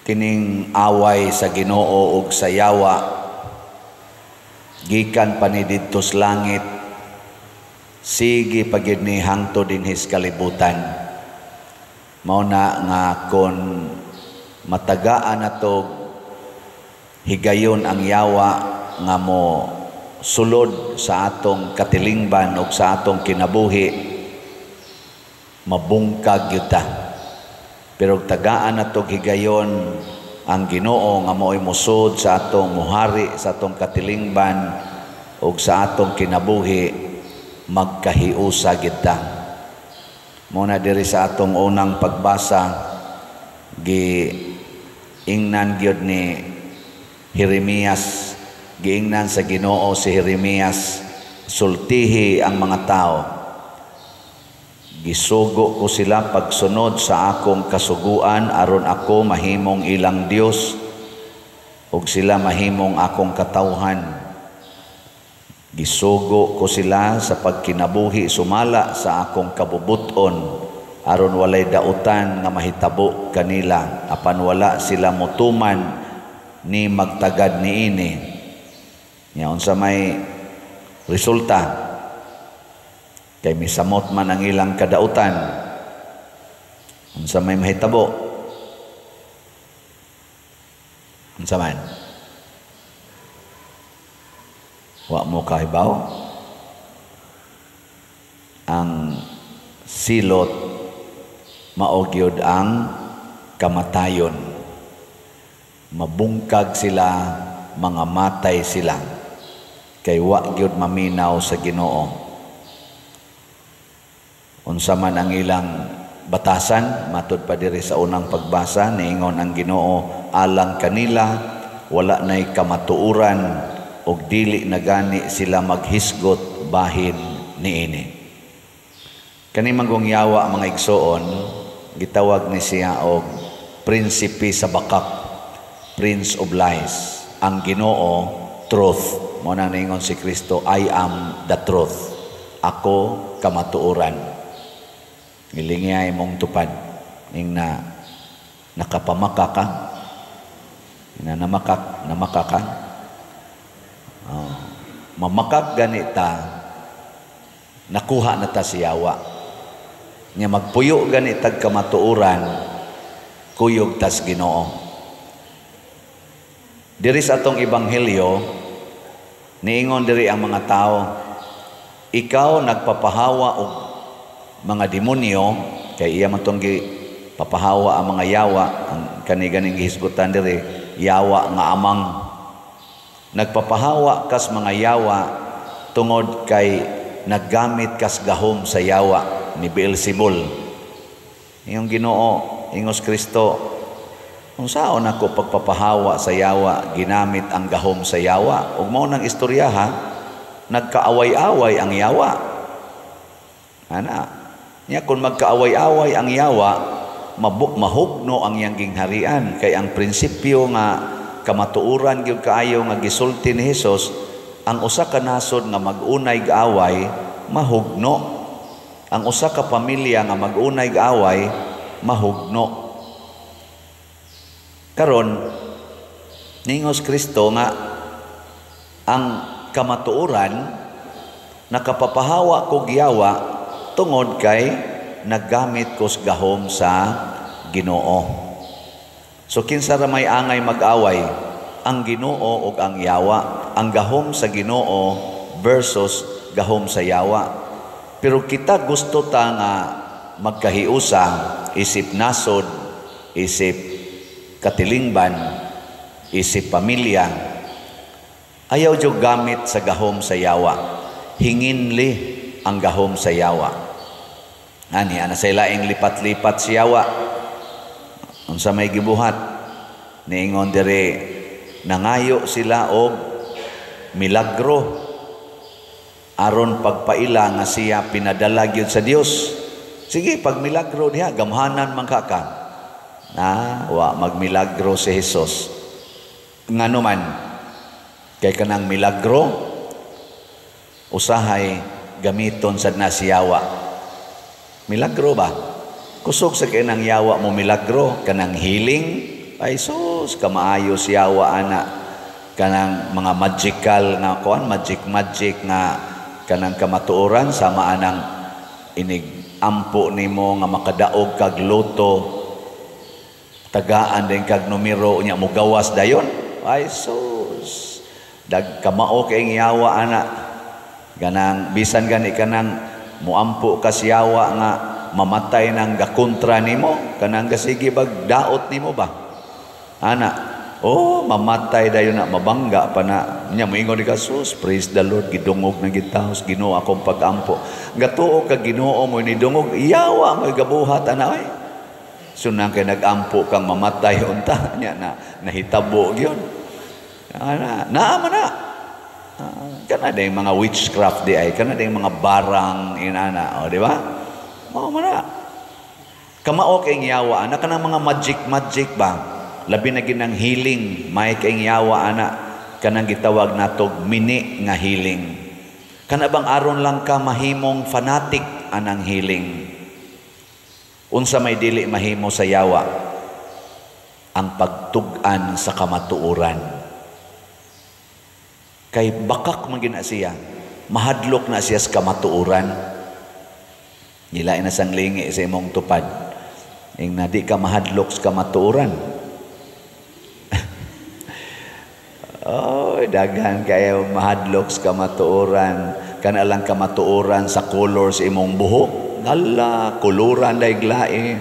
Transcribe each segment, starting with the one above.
Kining away sa Ginoo ug sa yawa gikan pa ni didto sa langit, sige pa gyud ni hangtod dinhi sa kalibutan. Mao na nga kon matagaan nato higayon ang yawa nga mo sulod sa atong katilingban ug sa atong kinabuhi, mabungkag gyud ta. Pero tagaan nato higayon ang Ginoo nga mao'y musod sa atong muhari sa atong katilingban ug sa atong kinabuhi, magkahiusa gyud ta. Mao na diri sa atong unang pagbasa, gi ingnan gyud ni Jeremias, giingnan sa Ginoo si Jeremias, "Sultihi ang mga tao. Gisugo ko sila pagsunod sa akong kasuguan aron ako mahimong ilang Dios ug sila mahimong akong katawhan. Gisugo ko sila sa pagkinabuhi sumala sa akong kabubuton aron walay dautan nga mahitabo kanila, apan wala sila motuman ni magtagad niini." Nya unsa may resulta? Kay misamot man ang ilang kadautan. Unsa may mahitabo? Unsa man? Wa mo kahibaw? Ang silot mao gyud ang kamatayon. Mabungkag sila, mga matay sila. Kay wa gyud maminaw sa Ginoo. Unsa man ang ilang batasan, matud pa diri sa unang pagbasa, niingon ang Ginoo alang kanila, wala nay kamatuoran ug dili na gani sila maghisgot bahin niini. Kani manggong yawa, mga igsoon, gitawag ni siya og prinsipe sa bakak, prince of lies. Ang Ginoo, truth. Mao nang niingon si Kristo, "I am the truth." Ako kamatuoran. Ngilingi mong tupad. Ing na nakapamaka ka. Na namakak, namaka ka. Oh. Mamakak ganita, nakuha na ta si yawa. Nya magpuyo gani tag kamatuoran, kuyog tas Ginoo. Diri sa atong ebanghelyo, niingon diri ang mga tao, "Ikaw nagpapahawa og mga demonyo," kay iya man tong papahawa ang mga yawa, ang kani ganing gihisgutan diri, yawa nga amang. "Nagpapahawa kas mga yawa tungod kay naggamit kas gahom sa yawa ni Beelzebul." Iyong Ginoo, ingos Kristo, "Unsaon ako pagpapahawa sa yawa, ginamit ang gahom sa yawa?" Ug mao nang istorya ha, nagkaaway-away ang yawa. Ana, nya kung magkaaway-away ang yawa, mahugno ang iyang gingharian, kay ang prinsipyo nga kamatuoran gyud kaayo nga gisulti ni Hesus, ang usa ka nasod nga mag-unay away, mahugno. Ang usa ka pamilya nga mag-unay away, mahugno. Karon, ningos Kristo nga ang kamatuoran, nakapapahawa kog yawa tungod kay naggamit kos gahom sa Ginoo. So kinsa ra may angay mag-away? Ang Ginoo ug ang yawa. Ang gahom sa Ginoo versus gahom sa yawa. Pero kita gusto ta nga magkahiusa isip nasod, isip katilingban, isip pamilya. Ayaw jud gamit sa gahom sa yawa. Hinginli ang gahom sa yawa. Ani ana sa laing lipat-lipat si yawa. Unsa may gibuhat? Niingon diri, nangayo sila og milagro aron pagpaila nga siya pinadala gyud sa Dios. Sige, pag milagro diha, gamhanan man ka ka. Na wa magmilagro si Jesus. Ngano man? Kay kanang milagro usahay gamiton sad na siyawa. Milagro ba? Kusog sa kanang yawa mo milagro, kanang healing, Ay sus, kamaayo siyawa ana, kanang mga magical nga kuan, magic magic nga kanang kamatuoran, sama anang inig ampo nimo nga makadaog kag loto, tagaan din kag numero nya mogawas dayon. Ay sus, dag kamao kay yawa ana. Ganang bisan gani kanang muampo ka siyawa nga mamatay nang gakontra nimo, kanang gasige bag daot nimo ba ana. Oh, mamatay dayon na, mabangga pa na nya, moingon ka, "Sus, praise the Lord, gidungog na gid taos Ginoo akong pagampo." Gatuo ka Ginoo mo ni dungog, yawa mo gabuhat ana ay. Sunang kay nagampo kang mamatay unta nya na nahitabo gyud ana, naa man na. Kana din mga witchcraft di ay, kana din mga barang inana, o di ba? Mao man na. Kamao kay yawa ana, kanang mga magic magic ba? Labi na ginang healing, may kay yawa ana, kanang gitawag natog mini nga healing. Kana bang aron lang ka mahimong fanatic anang healing. Unsa may dili mahimo sa yawa? Ang pagtug-an sa kamatuoran. Kay bakak man gina siya, mahadlok na siya sa kamatuoran. Ngilain na sang lingi sa imong tupad. Ing na di ka mahadlok sa kamatuoran. Oh, daghan kayo mahadlok sa kamatuoran. Kana lang kamatuoran sa color sa imong buhok. Hala, kuluran daiglain.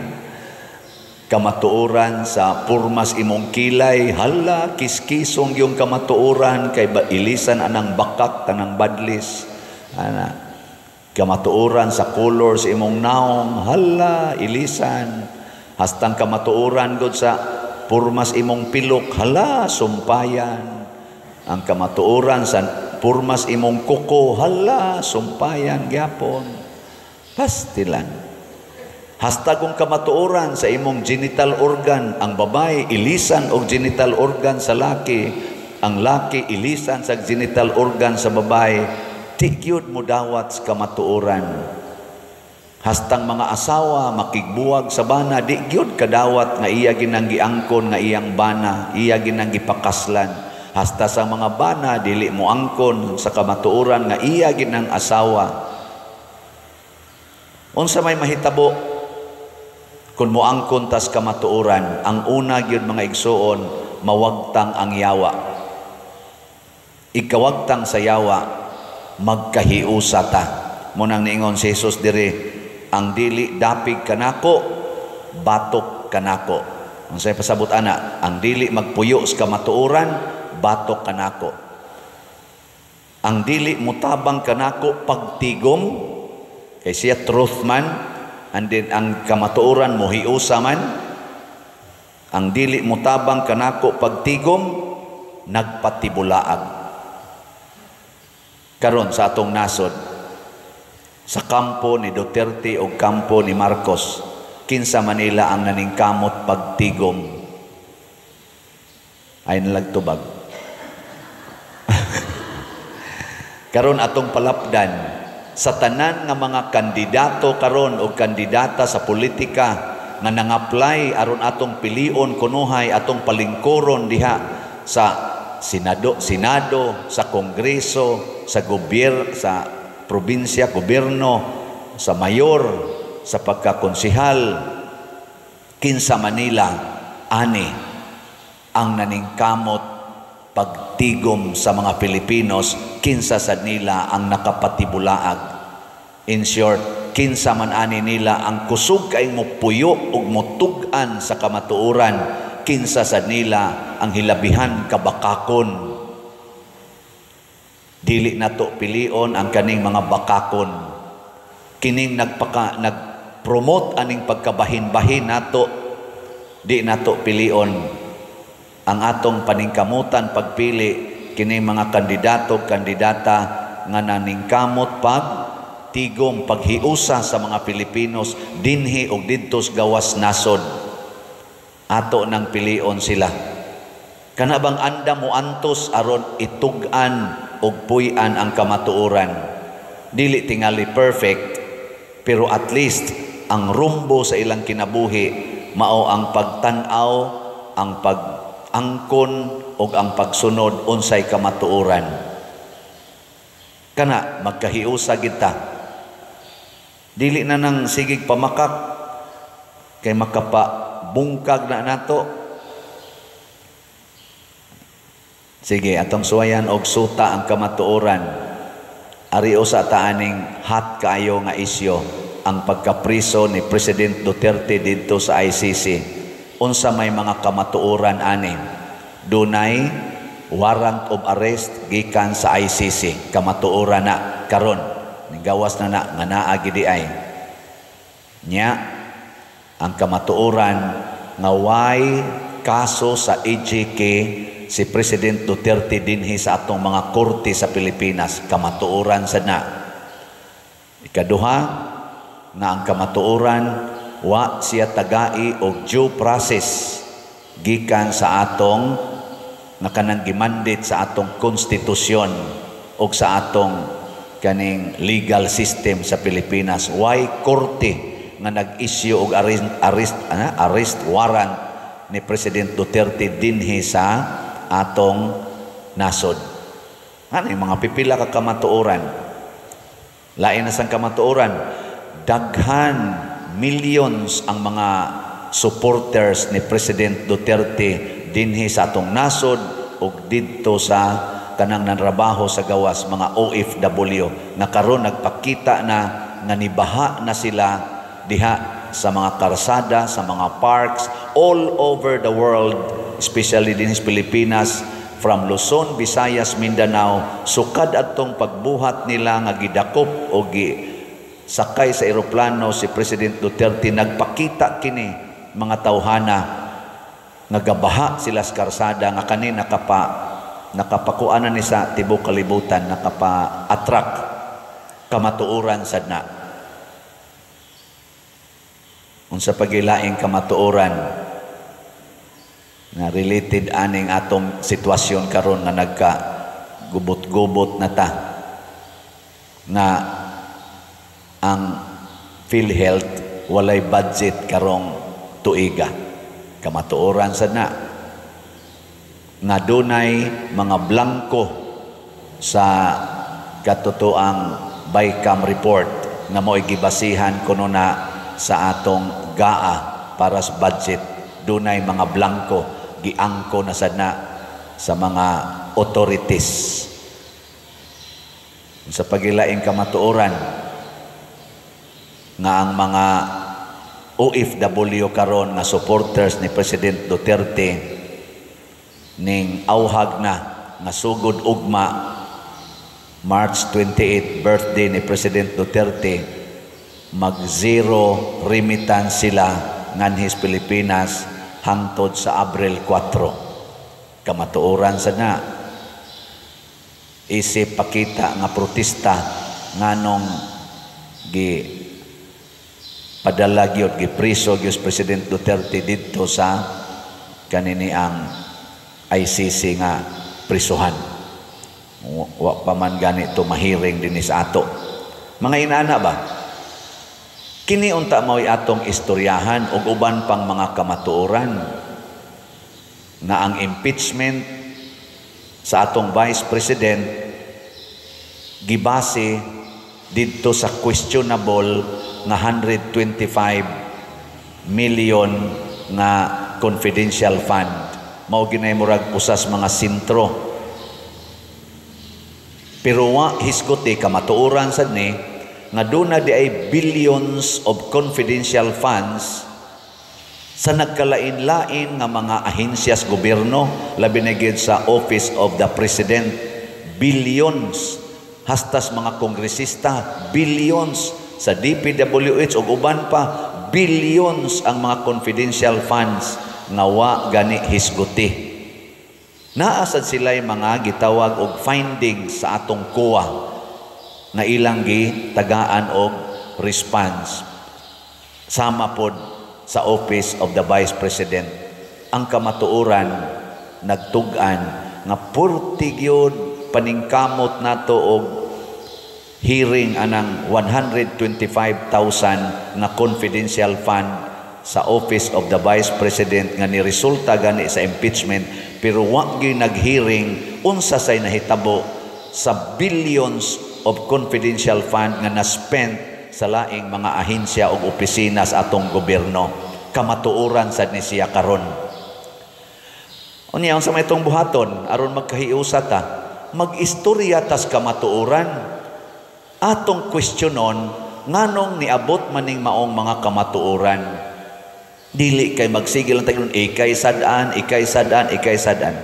Kamatuoran sa purmas imong kilay, hala, kiskisong yung kamatuoran kay ba ilisan anang bakak kanang badlis. Ana, kamatuoran sa color sa imong naong, hala, ilisan. Hastang kamatuoran gud sa purmas imong pilok, hala, sumpayan. Ang kamatuoran sa purmas imong kuko, hala, sumpayan gyapon. Pastilan. Hastagong kamatuoran sa imong genital organ, ang babae ilisan og genital organ sa laki, ang laki ilisan sa genital organ sa babae, ti gyud mo dawat sa kamatuoran. Hastang mga asawa makigbuwag sa bana, di gyud kadawat nga iya ginang giangkon nga iyang bana, iya ginang gipakaslan. Hasta sa mga bana dili mo angkon sa kamatuoran nga iya ginang asawa. Unsa may mahitabo kung moangkon tas kamatuoran? Ang una gyud, mga igsuon, mawagtang ang yawa. Ikawagtang sa yawa, magkahiusa ta. Munang niingon si Jesus diri, ang dili dapig kanako, batok kanako. Unsay pasabot ana? Ang dili magpuyo sa kamatuoran, batok kanako. Ang dili mutabang kanako pagtigom, kay siya truth man, and then ang kamatuoran mohiusa man. Ang dili mutabang kanako pagtigom, nagpatibulaag. Karon sa atong nasod, sa kampo ni Duterte o kampo ni Marcos, kinsa Manila ang naningkamot pagtigom? Ay nalagtubag. Karon atong palapdan sa tanan nga mga kandidato karon o kandidata sa politika nga nang-apply aron atong pilion kunuhay atong palingkuron diha sa senado, sa kongreso, sa gobyerno, sa probinsya, gobyerno, sa mayor, sa pagkakonsehal, kinsa Manila ani ang naningkamot pagtigom sa mga Pilipinos, kinsa sad nila ang nakapatibulaag. In short, kinsa man ani nila ang kusog kay mopuyo ug motug-an sa kamatuoran, kinsa sad nila ang hilabihan kabakakon. Dili nato pilion ang kaning mga bakakon. Kining nagpromote aning pagkabahin-bahin nato, di nato pilion. Ang atong paningkamutan pagpili kini mga kandidato kandidata nga naningkamot pag tigom paghiusa sa mga Pilipinos dinhi og didtos gawas nasod. Ato nang pilion sila. Kana bang anda mo antos aron itug-an og puy-an ang kamatuoran? Dili tingali perfect, pero at least ang rumbo sa ilang kinabuhi mao ang pagtan-aw ang pag-angkon ug ang pagsunod unsay kamatuoran. Kana magkahiusa kita. Dili na nang sigig pamakak kay makapabungkag na nato. Sige, atong suwayan og suta ang kamatuoran. Ari usa ta aning hot kaayo nga isyu ang pagkapriso ni President Duterte didto sa ICC. Unsa may mga kamatuoran ani? Dunay warrant of arrest gikan sa ICC. Kamatuoran na karon. Nigawas na na nga naa gidi ay. Nya ang kamatuoran nga way kaso sa EJK si President Duterte dinhi sa atong mga korte sa Pilipinas. Kamatuoran sad na. Ikaduha, nga ang kamatuoran wa siya tagai og due process gikan sa atong nga kanang gimandate sa atong konstitusyon og sa atong kaning legal system sa Pilipinas. Way korte nga nag-issue og arrest warrant ni President Duterte dinhi sa atong nasod. Ano yung mga pipila ka kamatuoran? Lain na sang kamatuoran, daghan millions ang mga supporters ni President Duterte dinhi sa atong nasod ug didto sa kanang nanrabaho sa gawas, mga OFW nga karon nagpakita na nga nibaha na sila diha sa mga karsada, sa mga parks all over the world, especially dinhi sa Pilipinas, from Luzon, Visayas, Mindanao. Sukad adtong pagbuhat nila nga gidakop o gi sakay sa eroplano si President Duterte, nagpakita kini mga tawhana nga gabaha sila sa karsada, nga kani nakapakuanan ni sa tibuok kalibutan, nakapa-attract. Kamatuoran sad na. Unsa pagilaing kamatuoran nga related aning atong sitwasyon karon nga nagka gubot-gubot na ta, nga ang PhilHealth walay budget karong tuiga? Kamatuoran sad na nga dunay mga blanko sa katotoang BICAM report nga mo'y gibasihan kuno na sa atong GAA para sa budget. Dunay mga blanko, giangko na sad na sa mga authorities. Sa pagilaing kamatuoran nga ang mga OFW karon nga supporters ni President Duterte ning auhag na nga sugod ugma March 28, birthday ni President Duterte, mag-zero remittance sila nganhis Pilipinas hangtod sa Abril 4. Kamatuoran sa na. Isip pakita nga protesta nganong gi padala gyud, gipriso gyud President Duterte didto sa kanini ang ICC nga prisuhan. Wa pa man ganito mahiring dinhi sa ato. Mga inana ba? Kini unta mao'y atong istoryahan ug uban pang mga kamatuoran na ang impeachment sa atong Vice President gibase didto sa questionable nga 125 million nga confidential fund. Mao ginay murag usas mga sentro. Pero wa hisguti, kamatuoran sad ni nga duna di ay billions of confidential funds sa nagkalain-lain nga mga ahensyas gobyerno, labi na gyud sa Office of the President. Billions hastas mga kongresista, billions sa DPWH ug uban pa, billions ang mga confidential funds nga wa gani hisguti. Naa sad sila'y mga gitawag og findings sa atong COA nga ilang gitagaan og response. Sama pod sa Office of the Vice President. Ang kamatuoran nagtug-an nga purti gyud paningkamot nato og hearing anang 125,000 nga confidential fund. sa Office of the Vice President nga niresulta gani sa impeachment, pero wa gyud nag-hearing unsa say nahitabo sa billions of confidential fund nga na-spent sa laing mga ahensya ug opisina sa atong gobyerno. Kamatuoran sad ni siya karon. Unya, unsa may itong buhaton aron magkahiusa ta? Mag-istorya tas kamatuoran. Atong kwestiyonon nganong niabot maning maong mga kamatuoran. Dili kay magsige lang tayo, ikay sad-an, ikay sad-an, ikay sad-an.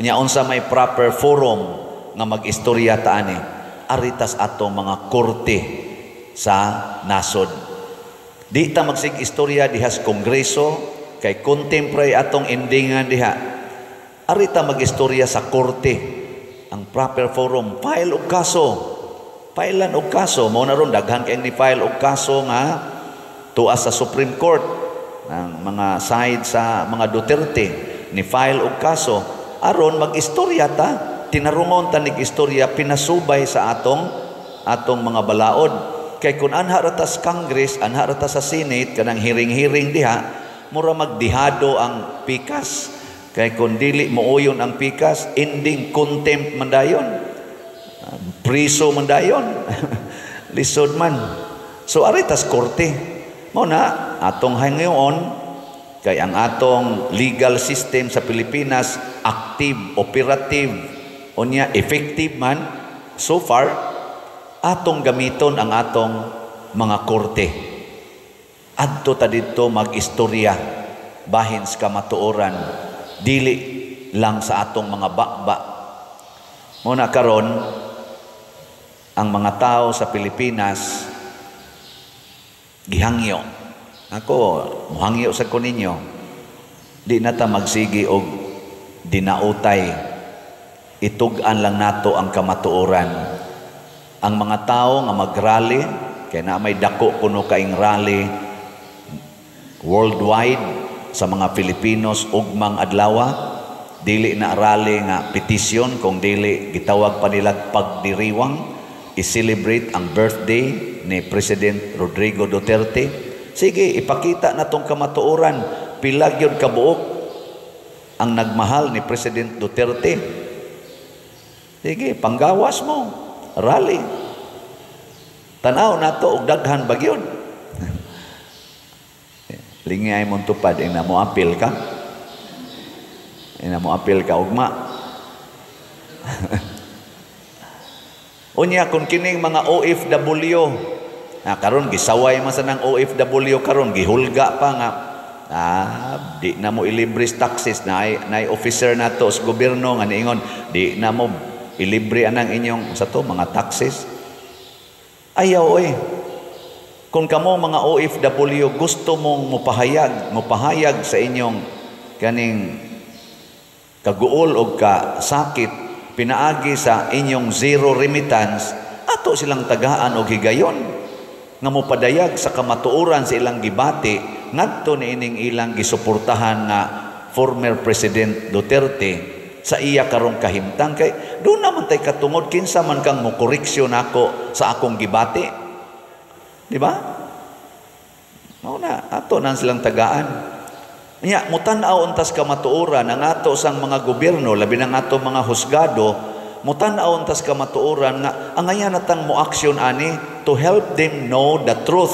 Unya, unsa may proper forum nga mag-istorya ta ani? Aritas atong mga korte sa nasod. Di ta magsig istorya dihas Kongreso kay contemporary atong endingan diha. Arita mag-istorya sa korte. Ang proper forum, file og kaso. Filean og kaso. Mao na ron daghan kay ni file og kaso nga tuas sa Supreme Court ng mga side sa mga Duterte ni file og kaso aron mag-istorya ta, tinarungon ta nig istorya pinasubay sa atong atong mga balaod. Kay kun anha ra ta sa Congress, anha ra ta sa Senate, kanang hearing-hearing diha, mura magdihado ang pikas. Kay kun dili mooyon ang pikas, ending contempt man dayon, priso man dayon, lisod man. So aritas korte. Mao na atong hangayon kay ang atong legal system sa Pilipinas active, operative, unya effective man so far. Atong gamiton ang atong mga korte. Adto ta didto mag-istorya bahin sa kamatuoran, dili lang sa atong mga bakba. Mao na karon ang mga tao sa Pilipinas gihangyo. Ako, muhangyo sa ko ninyo. Di na ta magsigi og dinautay. Itug-an lang nato ang kamatuoran. Ang mga tao nga magrally, kay na may dako kuno kaing rally worldwide sa mga Filipinos ugmang adlawa, dili na rally nga petisyon, kung dili gitawag pa nila pagdiriwang, i-celebrate ang birthday ni President Rodrigo Duterte. Sige, ipakita na tong kamatuoran, pila gyud kabuok ang nagmahal ni President Duterte. Sige, panggawas mo, rally. Tanaw nato og daghan ba gyud. Lingay mong tupad, ina mo apil ka. Ina mo apil ka ugma. Unya kung kining mga OFW, na karon gisaway man sa nang OFW karon, gihulga pa nga di na mo ilibre taxes, na officer nato sa gobyerno nga niingon di na mo ilibre anang inyong sa to mga taxes. Ayaw oy. Kung kamo mga OFW gusto mong mopahayag sa inyong kaning kaguol og kasakit pinaagi sa inyong zero remittance, ato silang tagaan og higayon nga mopadayag sa kamatuoran sa ilang gibati ngadto niining ilang gisuportahan nga former President Duterte sa iya karong kahimtang. Kay doon naman tay katungod kinsa man kang mokoreksyon nako sa akong gibati, di ba? Mao na ato nang silang tagaan. Nya mutan-aw untas kamatuoran ang ato sang mga gobyerno, labi na ang ato mga husgado, mutan-aw untas kamatuoran nga angayan natang mo-aksyon ani to help them know the truth.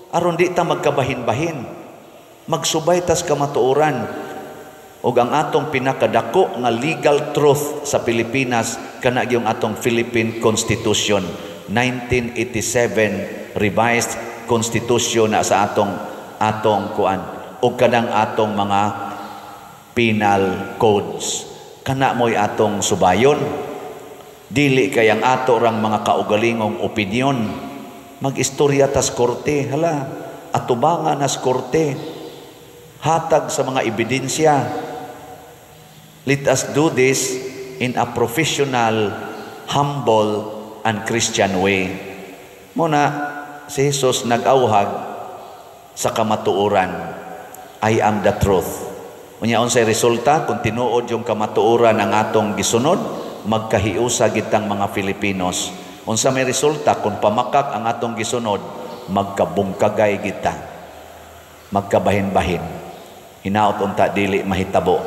Aron di ta magkabahin-bahin. Magsubay tas kamatuoran. Og ang atong pinakadako nga legal truth sa Pilipinas kana gyung atong Philippine Constitution 1987 revised Constitution na sa atong atong kuan o kanang atong mga penal codes. Kana mo'y atong subayon. Dili kay ang ato rang mga kaugalingong opinyon. Mag-istorya tas korte, hala, atubangan nas korte, hatag sa mga ebidensya. Let us do this in a professional, humble, and Christian way. Muna, si Jesus nag-awhag sa kamatuoran. I am the truth. Unya unsay resulta kung tinuod yung kamatuoran ang atong gisunod, magkahiusa gitang mga Filipinos. Unsa may resulta kung pamakak ang atong gisunod, magkabungkagay kita. Magkabahin-bahin. Hinaot unta dili mahitabo.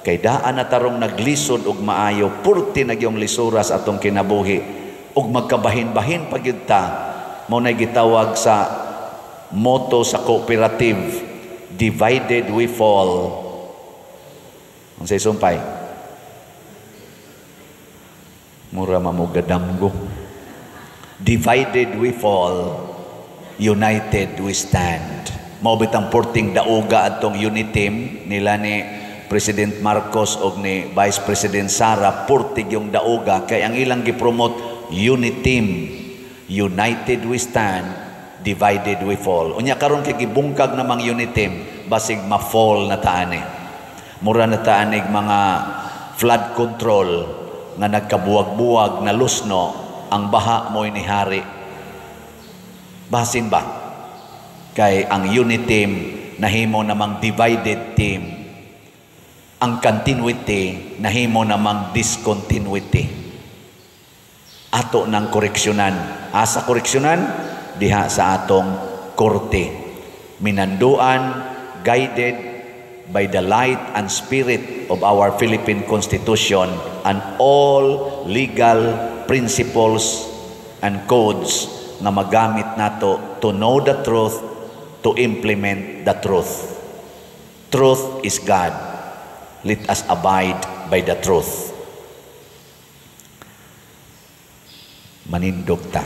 Kay daan na tarong naglisod og maayo, purti na gyung lisura sa atong kinabuhi ug magkabahin-bahin pa gyud ta. Mao nay gitawag sa motto sa cooperative, "Divided we fall." Unsay sumpay? Mura mamugadamgo. "Divided we fall, united we stand." Mao bitang porting dauga adtong unity nila ni President Marcos og ni Vice President Sara, purtig yung dauga kay ang ilang gipromote unity, "United we stand, divided we fall." Unya karon kay gibungkag namang unity, basig ma-fall na taani. Mura na taanig mga flood control nga nagkabuwag-buwag na lusno, ang baha mo'y ni hari. Basin ba? Kay ang unity team nahimo namang divided team. Ang continuity nahimo namang discontinuity. Ato ng koreksyonan. Asa koreksyonan? Diha sa atong korte. Minanduan, guided by the light and spirit of our Philippine Constitution and all legal principles and codes nga magamit nato to know the truth, to implement the truth. Truth is God. Let us abide by the truth. Manindog ta.